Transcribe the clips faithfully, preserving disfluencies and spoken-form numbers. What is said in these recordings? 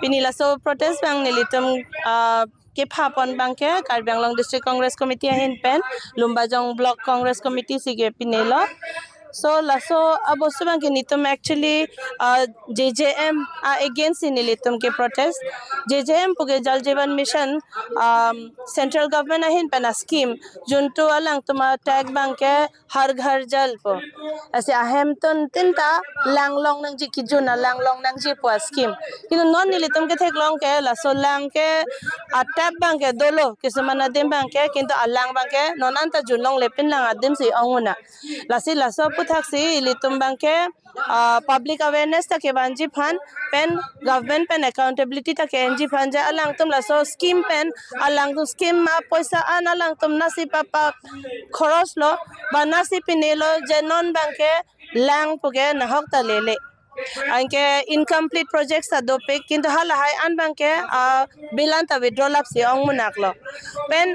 Pini laso protest abang nelitum, ah, kepha pon abangke Karbi Anglong District Congress Committee ahin pen Lumbajong Block Congress Committee si kepinelo. So laso abostu abangke netum actually, ah, J J M against si nelitum ke protest. J J M puke Jal Jeevan Mission, um, central government ahin pen a scheme, juntu alangtum a tag abangke Har Ghar Jal pu. Lasi ahem tuntin ta lang long nangji, kejun alang long nangji pu a scheme. Kintu non nelitum ketheklong ke laso lang ke a tap abangke dolo, kisuman adim abangke, kintu alang abangke non anta jun longle pin lang adim si ong-un-e. Lasi laso aputhak si ilitum abangke, ah, public awareness ta kevanji aphan pen government pen accountability ta ke-enji aphan je alangtum laso scheme pen, alangtum scheme apoisa an alangtum nasi papa khoros lo, ba nasi pinelo je non abangke lang puke nahok ta lele. Anke incomplete projects ta dopik, kintu halahai an abangke, ah, bill anta withdraw lapsi ong munak lo. Pen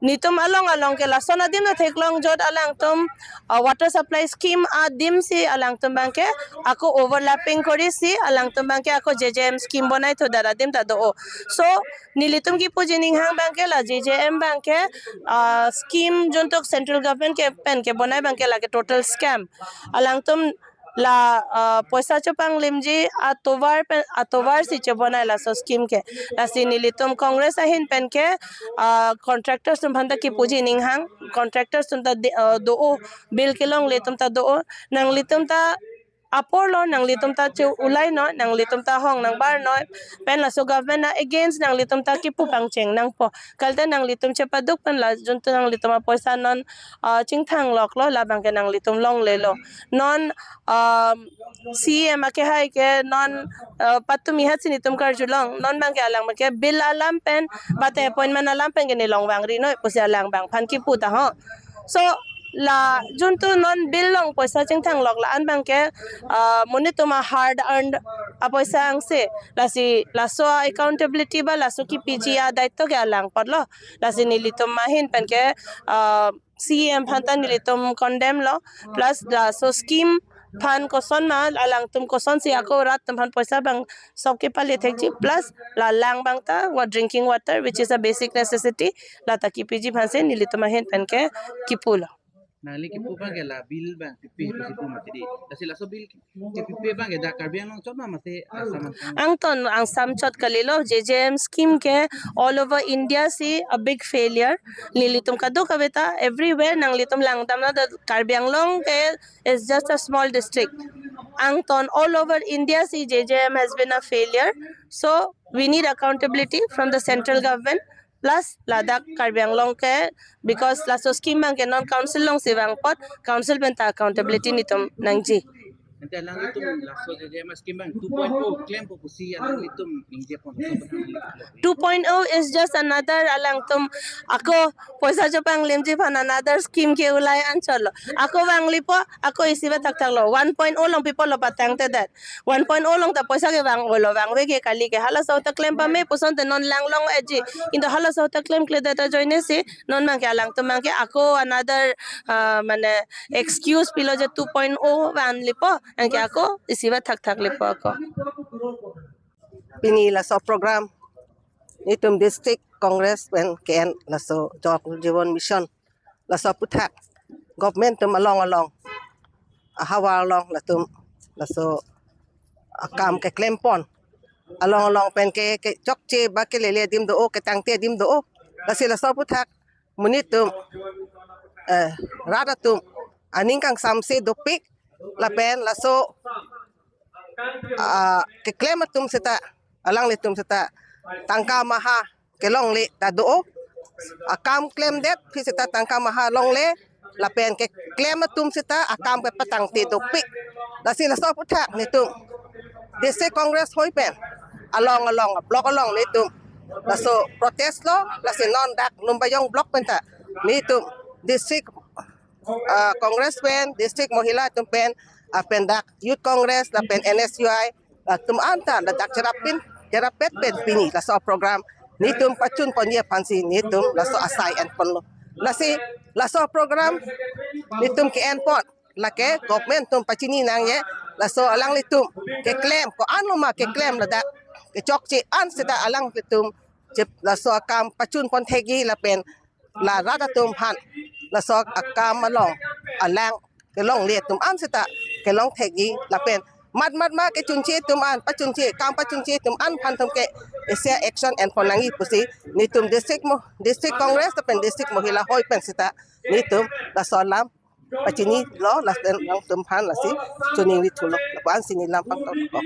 netum along along ke lason adim ta theklong jot alangtum, ah, water supply scheme adim si alangtum abangke ako overlapping kori si alangtum abangke ako J J M scheme bonai tho dara adim ta do-o. So nelitum kipuji ninghang abangke la J J M abangke, ah, scheme juntuk central government ke pen kebonai abangke lake total scam. Alangtum la, ah, poisa chepanglimji atovar pen, atovar si chebonai laso scheme ke. Lasi nelitum Congress ahin pen ke, ah, contractors atum aphan ta kipuji ninghang, contractors atum ta de-, ah, do-o, bill kelongle atum ta do-o, nanglitum ta apor lo, nanglitum ta che-ulai noi, nanglitum ta hong nangbar noi, pen laso government against nanglitum ta kipu pangcheng nangpo. Kalite nanglitum chepaduk pen la juntu nanglitum apoisa non, ah, chingthang lok lo, labangke nanglitum longle lo. Non, ah, C E M akehai ke non, ah, patumi hat si netum karjulong, non abangke alang abangke bill alam pen, bate appointment alam pen ke ne long vangri noi pusi alang abang aphan kipu ta ho. So la juntu non bill along poisa chingthang lok la-an abangke, ah, monit atum a hard earned apoisa angse, lasi laso accountability ba laso kipiji adaito ke alang apot lo. Lasi nelitum ahin pen ke, ah, C E M aphan ta nelitum condemn lo, plus laso scheme aphan kosonma, alangtum kosonsi ako rat atum aphan poisa abang sok kepale thekji, plus la lang abang ta wa drinking water, which is a basic necessity, la ta kipiji aphansi nelitum ahin pen ke kipu lo. Nangli kipu abangke la bill abang pipe pusi pu mati dei. Lasi laso bill ke pipe abangke dak Karbi Anglong chot ma mate Assam angkang? Angton angsam chot kalilo, J J M scheme ke all over India si a big failure. Nelitum kadokave ta everywhere nanglitum langdamlo, the Karbi Anglong ke is just a small district. Angton all over India si J J M has been a failure. So we need accountability from the central government. Plus ladak Karbi Anglong ke, because laso scheme abangke non council alongsi vang apot, council pen ta accountability netum nangji. Ante alanglitum laso J J M scheme abang two point oh klempo pusi alanglitum ningje pon. Two point oh is just another, alangtum ako poisa chepanglimji aphan another scheme ke-ulai anchot lo. Ako vanglipo, ako isi ba thakthak lo. One point oh along pipo lo patangte det. One point oh along ta poisa kevang-o lo, vangve ke kali ke. Halaso ta klem pame puson te non lang long-eji. Kintu halaso ta klemkledet ajoine si non abangke alangtum abangke ako another, ah, mane excuse pilo je two point oh vanglipo, anke ako isi ba thakthak lipo ako. Pini laso program netum District Congress pen ke-en laso Jal Jeevan Mission, laso aputhak government atum along along, ahavar along latum laso akam keklem pon, along along pen ke, kechokche ba kelele adim do-o, ketangte adim do-o. Lasi laso aputhak monit atum, eh, rat atum aning kangsamse dopik, lapen laso, ah, keklem atum seta, alanglitum seta tangka maha kelongle ta do-o. Akam klemdet aphi seta tangka maha longle, lapen keklem atum seta akam kepatangte dopik. Lasi laso aputhak netum District Congress hoi pen along along, block along netum laso protest lo. Lasi non dak Lumbajong Block pen ta netum District, ah, Congress pen, District Mohila atum pen, lapen dak Youth Congress, lapen N S U I, latum anta ladak cherap pin, cherap pet pen pini laso program netum pachun ponji aphansi netum laso asai en ponlo. Lasi laso program netum ke-en pon, lake government atum pachini nangji, laso alanglitum keklem, ko-an lo ma keklem ladak kechokche an seta alanglitum chip laso akam pachun pon thekji lapen la rat atum aphan laso akam along alang kelongle atum an seta kelong thekji lapen mat mat ma kechunche atum an pachunche kam pachunche atum an aphan atum ke isi action en pon nangji pusi netum district mo district congress lapen district mohila hoi pen seta netum laso alam pachini lo lapen nangtum aphan lasi choningri thulo lapu-an si neli lam pangtokok.